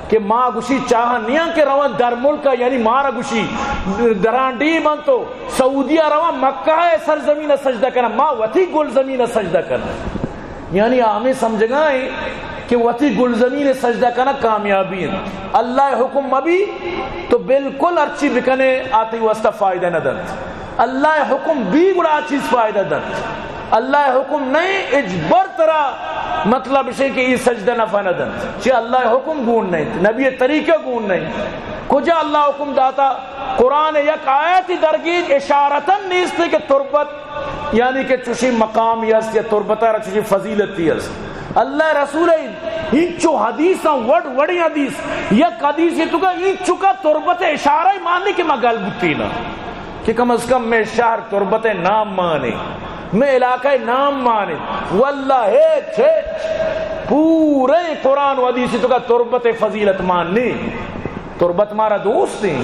کہ ما گشی چاہاں نیاں کہ رواں در ملک ءَ، یعنی مارا گشی درانڈی من تو سعودی ءَ رواں مکہ ءِ سرزمین ءَ سجدہ کناں، ما وتی گلزمین ءَ سجدہ کناں۔ یعنی آ ہمے سمجھگا ایں کہ وتی گلزمین ءَ سجدہ کنگ کامیابی انت۔ اللہ ءِ حکم مبی تو بالکل ہرچی بکنے آ تئی واسطہ فائدہ نہ دنت۔ اللہ ءِ حکم بی گڑا آ چیز فائدہ دنت۔ اللہ ءِ حکم نئیں، اجبر ترا مطلب اشیں کہ اے سجدہ نفع نہ دنت۔ چہ اللہ ءِ حکم گون نئیں، نبی ءِ طریقہ گون نئیں۔ کجا اللہ ءَ حکم داتا؟ قرآن ءِ یک آیتی درگیج اشارتاً نیست کہ تربت یعنی کہ چوشیں مقامی است یا تربت ءَ را چوشیں فضیلتی است۔ اللہ ءِ رسول ءِ اینچو حدیثاں، وڑ وڑیں حدیث، یک حدیثے توکا اینچکا تربت ءِ اشارہ مان نئیں کہ ما گل بوتیناں کہ کم از کم مئے شہر تربت ءِ نام مان ایں، مئے علاقہ ءِ نام مان ایں۔ واللہ ہچ، ہچ، پورے قرآن و حدیث توکا تربت ءِ فضیلت مان نئیں۔ تربت مارا دوست ایں،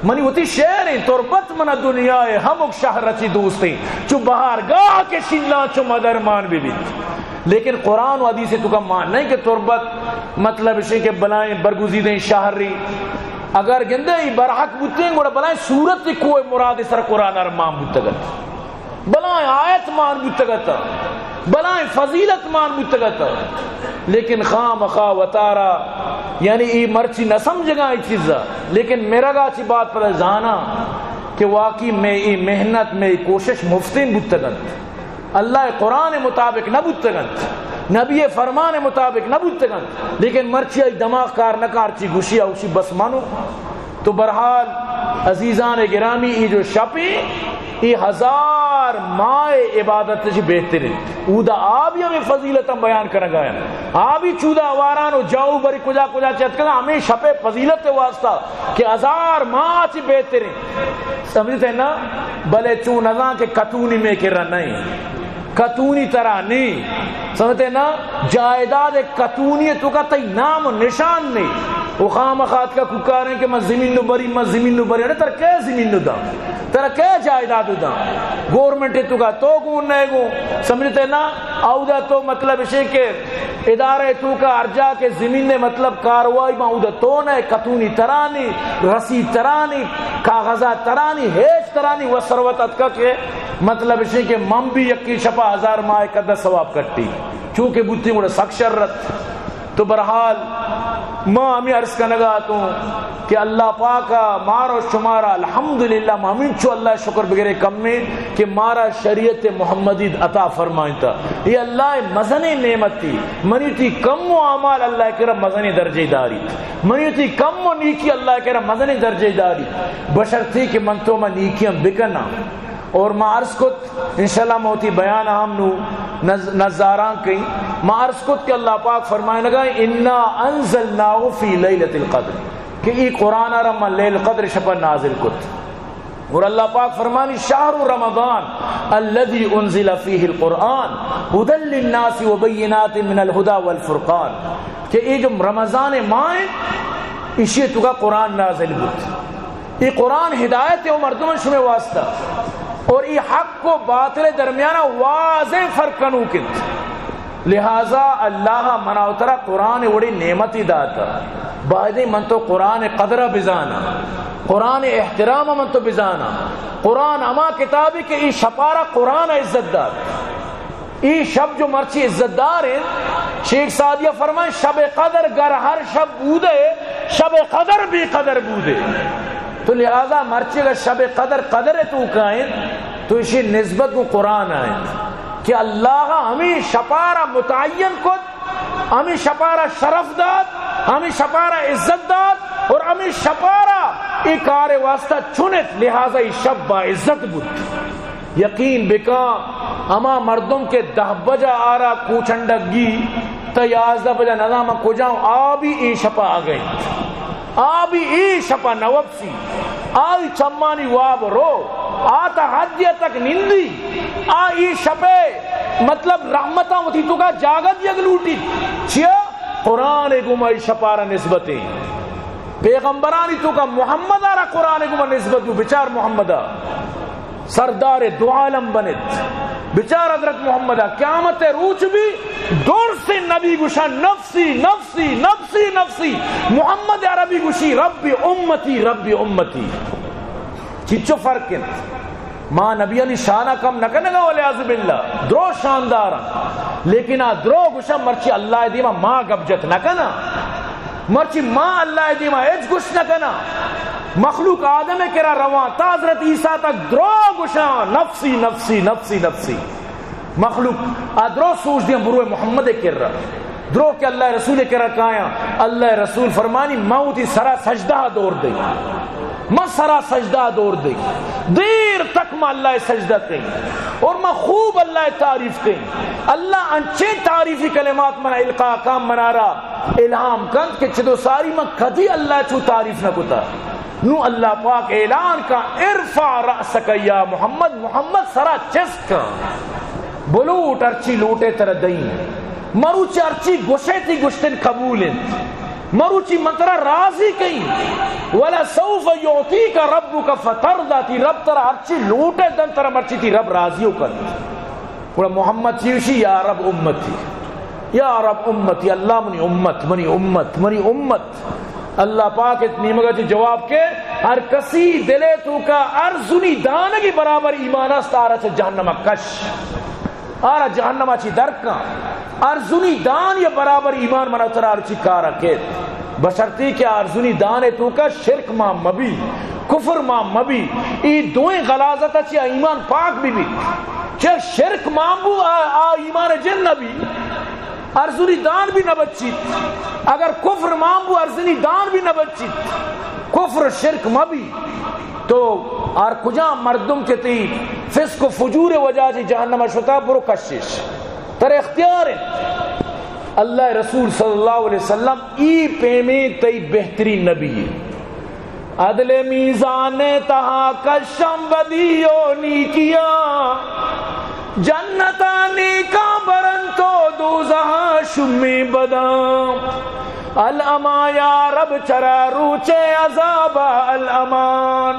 منی وتی شہر ایں، تربت منا دنیا ءِ ہمک شہر ءَ چی دوست ایں، چو بہارگاہ کہ شیلاں چو مدر مان بہ بیت۔ لیکن قرآن و حدیث توکا مان نئیں کہ تربت مطلب اشیں کہ بلائیں برگزیدیں شہرے۔ اگر گندے اے برحق بوتیں گڑا بلائیں سورت کوہ مراد ءِ سر قرآن ءَ را مان بوتگ ات۔ بلائیں آیت مان بوتگ ات، بلائیں فضیلت مان بوتگ ات، لیکن خامخا وتارا، یعنی اے مرچی نہ سمجھگاں اے چیزا، لیکن مرگا چی بات پر زاناں کہ واقعی مئے اے محنت، مئے اے کوشش مفتیں بوتگ انت۔ اللہ ءِ قرآن ءِ مطابق نہ بوتگ انت، نبی ءِ فرمان ءِ مطابق نہ بوتگ انت، لیکن مرچی آئی دماغ کار نہ کار چی گوشی اوشی بس منو۔ تو بہرحال عزیزان گرامی، اے جو شپ ایں، اے ہزار ماہ عبادت چی بہتر ایں۔ اودا آ بھی ہمیں فضیلتاں بیان کنگا ایں۔ آ بھی چودا آواران و جاؤ بری کجا کجا چتکگا ہمیں شپ فضیلت واسطہ کہ ہزار ماہ چی بہتر ایں۔ سمجھتے نا؟ بلے چو نزان کہ کتونی میں کرا نہیں۔ کتونی ترا نی، سمجھتے نا؟ جائیداد کتونی توکا تئی نام و نشان نی۔ و خامخا اتکا کوکاریں کہ من زمین نو بری، من زمین نو بری۔ ارے ترا کئے زمین نو داں؟ ترا کئے جائیداد داں؟ گورنمنٹ توکا تو گون نئے گون، سمجھتے نا؟ اودا تو مطلب اشیں کہ ادارہ توکا ہر جا کہ زمین نے مطلب کاروائی باں، اودا تو نئے، کتونی ترا نی، رسید ترا نی، کاغذات ترا نی، ہیچ ترا نی۔ و ثروت اتکا کہ مطلب اشیں کہ من بھی یکی شپا ہزار ماہ قدر ثواب کٹی، چونکہ بوتیں گڑا سک شر ات۔ تو بہرحال ما ہمیں عرض کنگا اتوں کہ اللہ پاکا مارا و شمارا الحمدللہ ما ہمینچو اللہ شکر بگرے کمیں کہ مارا شریعت محمدی عطا فرمائنتا۔ اے اللہ مزنیں نعمتی، منی تی کم و اعمال اللہ کرا مزنیں درجے داری، منی تی کم و نیکی اللہ کرا مزنیں درجے داری، بشرطی کہ من تو ما نیکیاں بکناں۔ اور ما عرض کت، انشاءاللہ ما وتی بیان ہم نو نز-، نزاراں کئیں۔ ما عرض کت کہ اللہ پاک فرمائنگا، انا انزلناہ فی لیلۃ القدر، کہ ای قرآن را ما لیل قدر شپا نازل کت۔ اور اللہ پاک فرمانی، شہر رمضان الذی انزل فیہ القرآن ہدی للناس و بینات من الہدی والفرقان، کہ اے جو رمضان ماہ انت، ایشی توکا قرآن نازل بوت۔ اے قرآن ہدایت او مردم شمے واسطہ، اور اے حق و باطل درمیان واضح فرق کنوک انت۔ لہذا اللہ منا و ترا قرآن وڑی نعمتی داتا، بایدیں من تو قرآن قدر بزانا، قرآن احترام من تو بزانا۔ قرآن ہما کتابی کہ اے شپارا قرآن عزت دات۔ اے شپ جو مرچی عزت دار انت، شیخ سعدیہ فرمائیں، شب قدر گر ہر شپ بودے، شب قدر بے قدر بودے۔ تو لہذا مرچی اگر شب قدر قدر توکا انت، تو ایشی نسبت گوں قرآن آ انت کہ اللہ ہمیں شپارا متعین کت، ہمیں شپارا شرف دات، ہمیں شپارا عزت دات، اور ہمیں شپارا اے کار واسطہ چنت، لہذا اے شپ با عزت بوت۔ یقین بکاں، ہما مردم کہ دہ بجہ آرا کوچنڈگی، تا یازدہ بجہ نزاناں کجا، آ بھی اے شپا آگئے، آ بھی اے شپا نوپسی، آئی چمانی واب رو، آ تا حد تک نندی، آ اے شپے مطلب رحمتاں وتی توکا جاگہ دیگ لوٹی۔ چیا؟ قرآن گوما اے شپارا نسبتیں۔ پیغمبرانی توکا محمد آرا قرآن گوما نسبت بو، بچار محمدا سردار دو عالم بنت۔ بچار حضرت محمدا، قیامت روچ بھی درس نبی گوشا، نفسی، نفسی، نفسی، نفسی۔ محمد عربی گوشی، رب امتی، رب امتی۔ چچو فرق انت؟ ما نبیانی شانا کم نہ کنگا، والعیاذ باللہ، درو شانداراں، لیکن آ درو گوشاں مرچی اللہ دیما ما گپ جت نہ کناں، مرچی ما اللہ دیما ہچ گوش نہ کناں۔ مخلوق آدم کرا رواں تا حضرت عیسیٰ تک درو گوشاں، نفسی، نفسی، نفسی، نفسی۔ مخلوق آ درو سوچ دیاں بروئے محمد کرا۔ درو کہ اللہ رسول کرا کایاں، اللہ رسول فرمانی، ما وتی سرا سجدہ دور دئی، ما سرا سجدہ دور دئی، دیر تک ما اللہ سجدہ کئی اور ما خوب اللہ تعریف کئی۔ اللہ انچیں تعریفی کلمات منا القا کام منارا الہام کنت کہ چدو ساری من کدی اللہ چو تعریف نہ کتا۔ نو اللہ پاک اعلان کا، ارفع رأسک یا محمد، محمد سرا چست کن، بلوٹ ہرچی لوٹے ترا دئیں، مروچی ہرچی گوشے تی گوشتن قبول انت، مروچی من ترا راضی کئیں، ولسوف یعطیک ربک فترضی، تی رب ترا ہرچی لوٹے دن، ترا مرچی تی رب راضی و کنت۔ گڑا محمد چی گوشی؟ یا رب امتی، یا رب امتی، اللہ منی امت، منی امت، منی امت۔ اللہ پاک ات نیمگا چی جواب کے، ہر کسی دلے توکا ارزنی دانگی برابر ایمان است، آرا چہ جہنم کش، آرا جہنم چی درکاں۔ ارزنی دان یا برابر ایمان منا ترا ہرچی کارا کیت۔ بشرطی کہ ارزنی دان توکا شرک مان مبی، کفر مان مبی، ای دوئیں غلاظت چی ایمان پاک بی بی۔ چہ شرک مان بو، آ، آ ایمان جن نبی، ارزنی دان بھی نہ بچیت۔ اگر کفر مان بو، ارزنی دان بھی نہ بچیت۔ کفر شرک مبی تو ہر کجام مردم کہ تی فسق و فجور وجہ چی جہنم شتا، برو کشش، تر اختیار انت۔ اللہ رسول صلی اللہ علیہ وسلم ای پیمیں تئی بہترین نبی۔ عدل میزان تہا کشم بدی و نیکیاں، جنتا نیکاں برنت و دوزہا شمی بداں۔ الامان یا رب چرا روچ عذابا الامان۔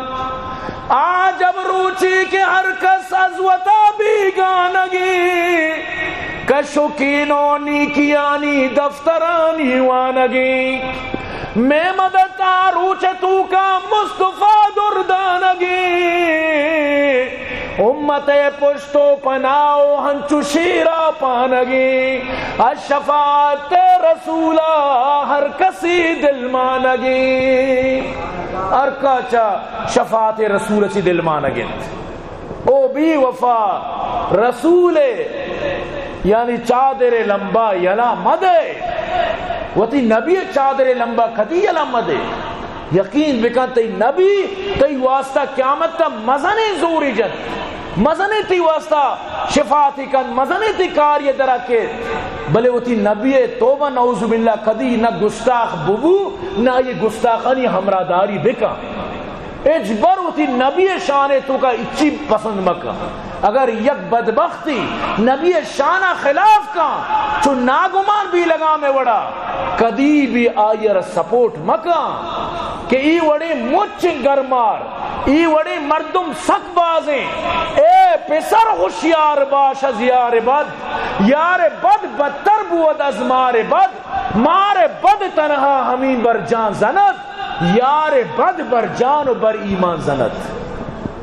آ جب روچی کہ ہر کس از وتا بیگانگی، کش و کین و نیکیانی دفترانی وانگی۔ مئے مدد آ روچ توکا مصطفی دردانگی۔ امت پشت و پناہ و ہنچو شیرا پانگی۔ از شفاعت رسولا ہر کسی دل مانگی۔ ہر کچا شفاعت رسول چی دل مانگ انت۔ او بی وفا، رسول یعنی چادر لمبا یلا مدے، وتی نبی چادر لمبا کدی یلا مدے۔ یقین بکن تئی نبی تئی واسطہ قیامت تا مزنیں زوری جنت، مزنیں تئی واسطہ شفاعتی کنت، مزنیں تئی کاری درا کیت، بلے وتی نبی توبہ نعوذ باللہ کدی نہ گستاخ ببو، نہ آئی گستاخانی ہمراہداری بکن۔ ہچبر وتی نبی شان ءِ توکا ہچی پسند مکن۔ اگر یک بدبختی نبی شان ءِ خلاف کن، چو ناگمان بی لگام ءِ وڑا، کدی بھی آئی ءَ را سپورٹ مکن کہ ای وڑیں مچ گرمار، ای وڑیں مردم سک بازیں۔ اے پسر ہوشیار باش از یار بد، یار بد بدتر بود از مار بد، مار بد تنہا ہمیں بر جان زند، یار بد بر جان و بر ایمان زند۔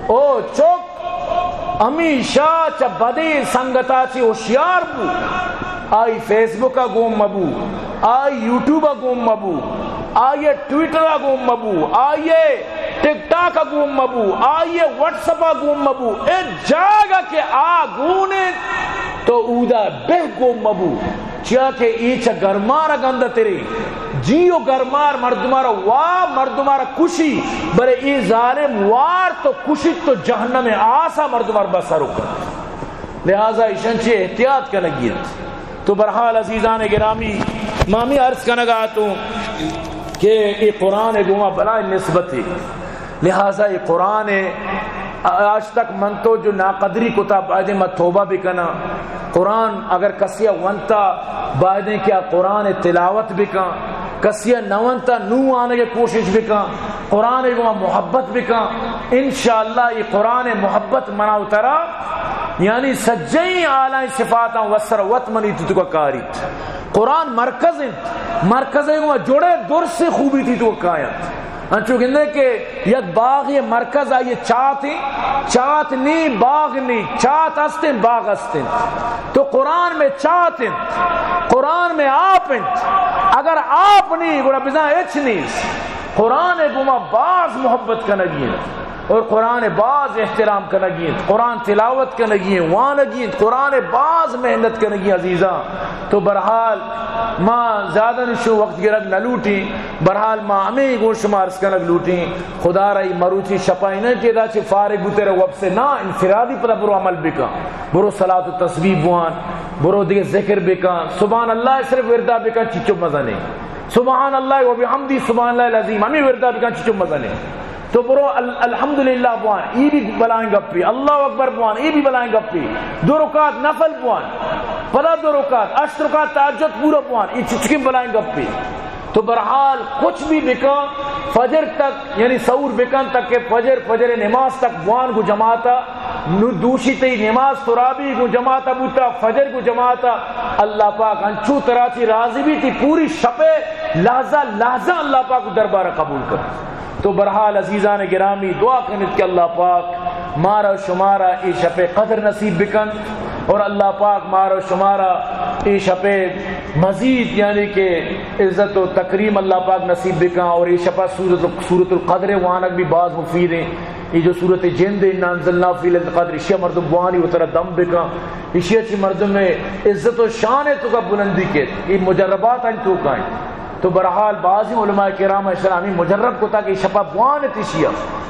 او چک، ہمیشہ چہ بدیں سنگتا چی ہوشیار بو۔ آئی فیس بک ءَ گون مبو، آئی یوٹیوب ءَ گون مبو، آئی ٹویٹر ءَ گون مبو، آئی ٹک ٹاک ءَ گون مبو، آئی وٹس اپ ءَ گون مبو۔ اے جاگہ کہ آ گون انت، تو اودا بہ گون مبو۔ چیا کہ اے چہ گرمار ءَ گندہ ترے۔ جی و گرمار مردمارا وا، مردمارا کشی، بلے اے ظالم وار تو کشیت تو جہنم آسا مردمار بسر کنت۔ لہذا ایشان چی احتیاط کنگی انت۔ تو برحال عزیزان گرامی، ما ہمے عرض کنگا اتوں کہ اے قرآن ءِ گوما بلائیں نسبتے۔ لہذا اے قرآن ءَ آج تک من تو جو ناقدری کتا، بایدیں ما توبہ بکناں۔ قرآن اگر کسی ءَ ونتا، بایدیں کہ آ قرآن ءِ تلاوت بکن۔ کسی ءَ نہ ونتا، نوں وانگ ءِ کوشش بکن۔ قرآن ءِ گوما محبت بکن۔ انشاءاللہ اے قرآن ءِ محبت منا و ترا، یعنی سجہیں اعلیٰ صفاتاں وسر وت منی تو کا کاریت۔ قرآن مرکز انت، مرکز ءِ گوما جڑے درس خوبی تئی تو کاینت۔ انچو گندے کہ یک باغ ءِ مرکز آئی چات انت، چات نی باغ نی، چات است انت باغ است انت۔ تو قرآن میں چات انت، قرآن میں آپ انت، اگر آپ نی گڑا بزاں ہچ نیست۔ قرآن ءِ گوما باز محبت کنگی انت۔ اور قرآن ءِ باز احترام کنگی انت، قرآن تلاوت کنگی انت، وانگی انت، قرآن ءِ باز محنت کنگی انت عزیزاں۔ تو برحال ما زیادہ نشو وقت گرگ نہ لوٹیں، برحال ما ہمیں گوں شما عرض کنگ لوٹیں، خدا را ای مروچی شپا انہ کہ ادا چہ فارغ بوتے رہ وپسے نا، انفرادی پدا برو عمل بکن، برو صلاۃ و تسبیح بوان، برو دیگہ ذکر بکن، سبحان اللہ صرف وردا بکن، چچو مزنے، سبحان اللہ و بحمدہ، سبحان اللہ العظیم، ہمیں وردا بکن، چچو مزنے۔ تو برو ال-، الحمدللہ بوان، ای بھی بلائیں گپے، اللہ اکبر بوان، ای بھی بلائیں گپے، دو رکعت نفل بوان، پدا دو رکعت، ہشت رکعت تہجد پورا بوان، ای چچکیں بلائیں گپے۔ تو برحال کچھ بھی بکن، فجر تک، یعنی سحور بکن تک کہ فجر، فجر نماز تک بوان گو جماعتا، نو دوشی تئی نماز ترابی گو جماعتا بوتا، فجر گو جماعتا، اللہ پاک انچو ترا چی راضی بی، تئی پوری شپے لحظہ لحظہ اللہ پاک دربار قبول کن۔ تو برحال عزیزان گرامی، دعا کنیت کہ اللہ پاک مارا و شمارا اے شپ قدر نصیب بکن اور اللہ پاک مارا و شمارا اے شپ مزید، یعنی کہ عزت و تکریم اللہ پاک نصیب بکن۔ اور اے شپ سورت، سورت القدر وانگ بھی باز مفید ہیں۔ یہ جو سورت جند ہے، انا انزلناہ فی لیلۃ القدر، اشیا مردم بوانی و ترا دم بکن، اشیا چی مردم عزت و شان ہے تو کا بلندی کے، یہ مجربات ہیں تو کا ہیں۔ تو برحال بعضی علماء کرام اشرا ہمیں مجرب کتا کہ شپا بوان تشیا،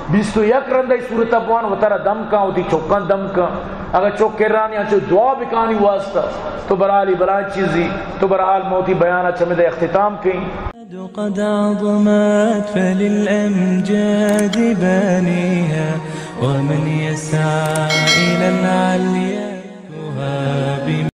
بیست و یک رندہ صورت بوان و ترا دم کن، وتی چکان دم کن، اگر چک کرانی انچو دعا بکانی واسطہ۔ تو برحال ای بلائیں چیزی۔ تو برحال موتی بیانا چمد اختتام کیں۔ قد عظمت فللأمجاد بانيها، ومن يسعى إلى العليا